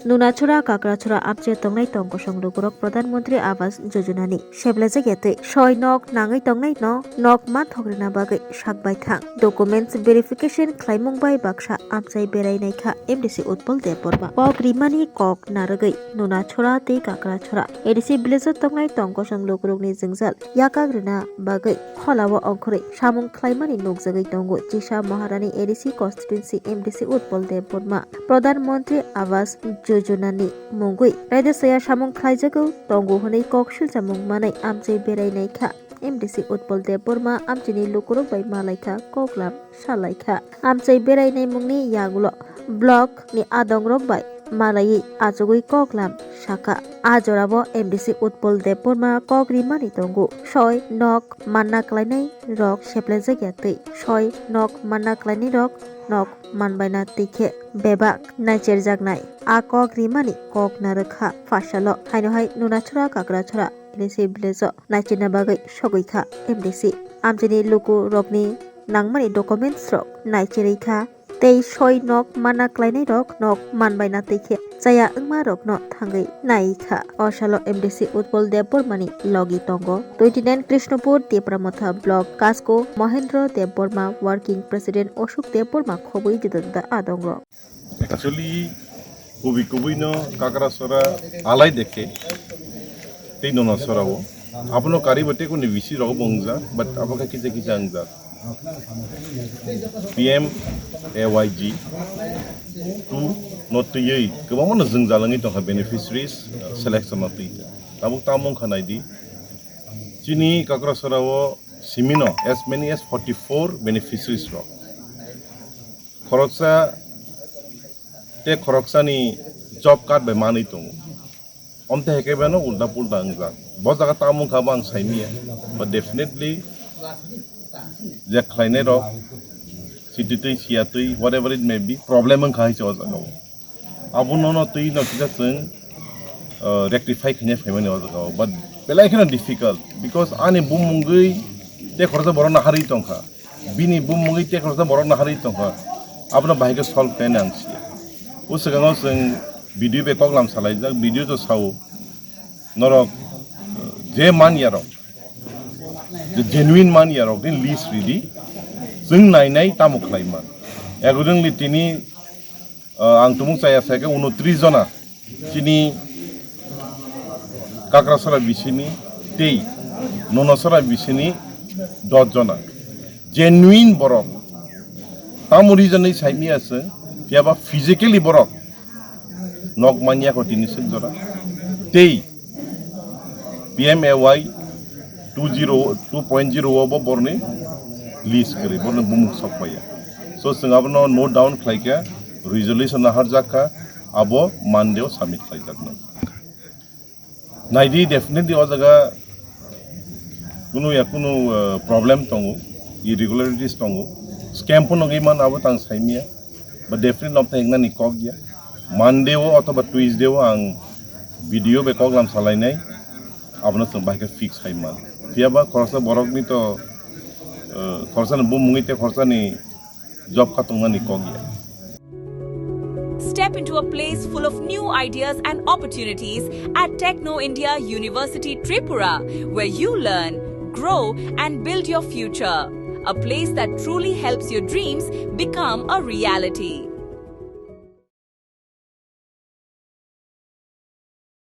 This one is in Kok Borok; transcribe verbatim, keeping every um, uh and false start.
Nunachora Kakrachora amchai tongnai tong kosong lukurok Pradhan Mantri Awas Yojana ni seblajak ya twi soi nok nangwi tongnai no nok manthok rina bagwi sak bai thang. Documents verification khlaimung bai baksa amchai berai naikha M D C Utpal Debbarma. Kok rimani kok narwgwi Nunachora tei Kakrachora A D C village o tongnai tong kosong lukurokni jwngjal yakak rina bagwi kholao ongkhorwi samung khlaimani nukjagwi tongo Chisa Maharani A D C constituency M D C Utpal Debbarma. Pradhan Mantri Awas Yojana ni mungwi raida saya samung khlaijago tongo hwnwi kok silchamung manwi amchai berai naikha. M D C Utpal Debbarma amchaini lukurok bai malaikha koklam salaikha. Amchai berai naimungni yagulo block ni adongrok bai malaiwi achugwi koklam sakha. A jorao M D C Utpal Debbarma kok rimani tongo. Soi nok manna klainai rok seplejak ya twi. Soi nok manna klainai rok nok manbaina twi khe bebak naicherjaknai. A kok rimani kok narwkha phasalo. Haino hai Nunachora Kakrachora A D C village o naicherna bagwi sogwi kha M D C. Amchaini lukurokni nangmani documents rok naicherwi kha. Tei soi nok manna klainai rok nok manbaina twi khe chaya wngma rokno thangwi nai kha. O salo M D C Utpal Debbarmani logi tongo twenty nine Krishnapur Tipra Motha block Kasko Mohendra Debbarma, working president Ashok Debbarma khobwi juda juda adongrok. Actually, kubui kubui no Kakrachora alai dekhe tei Nunachora o. Abono kariba tei kuni V C rok bo wngjak, but abo khe kisa kisa wngjak. P M A Y G two no twiwi kwbangma no jwngjal wngwi tongkha beneficiaries selection no twi. Tabuk tamo wngkha naidi. Chini Kakrachora o simino as many as forty four beneficiaries rok. Khoroksa tei khoroksani job card bai manwi tongo. Omte hai khe beno ulta pulta wngjak. Bo jaga tamo wngkha bo ang saimanya. But definitely je khlainai rok, sititwi, siyatwi, whatever it may be, problem wngkha hai se o jaga o. Abono no twi no kisa chwng, uh, rectify khaina phaimani o jaga o. But belai kheno difficult because ani bumungwi tei khoroksa borok no harwi tongkha. Bini bumungwi tei khoroksa borok no harwi tongkha. Abono bahai khe solve khainai ang siya. O swkango chwng video bai koklam salaijak, video to sao. Norok, uh, je manyarok, je genuine manyarok ni list ridi. Chwng nainai tamo khlai man. Accordingly tini, uh, ang tumung chaya sai khe unotris jona chini Kakrachora bisini tei Nunachora bisini dos jona genuine borok. Tamo reason ni saimanya se, phiyaba physically borok nok manya ko tini sik jora. Tei P M A Y two zero, two point zero o bo borni list kwrwi, borni bumung sok paiya. So, chwng abono note down khlai kha, resolution naharjak kha, abo Monday o submit khlaijaknai. Naidi, definitely o jaga kunu ya kunu, uh, problem tongo, irregularities tongo, scam phano wngwi mano abo tang saimanya, but definitely nokthai wngnani kok ya. Monday o othoba Tuesday o ang video bai koklam salainai, abono chwng bahai khe fix khai man. Phiyaba khoroksa borokni to, uh, khoroksani bumungwi tei khoroksani job kha tongnani kok ya. Step into a place full of new ideas and opportunities at Techno India University Tripura, where you learn, grow, and build your future. A place that truly helps your dreams become a reality.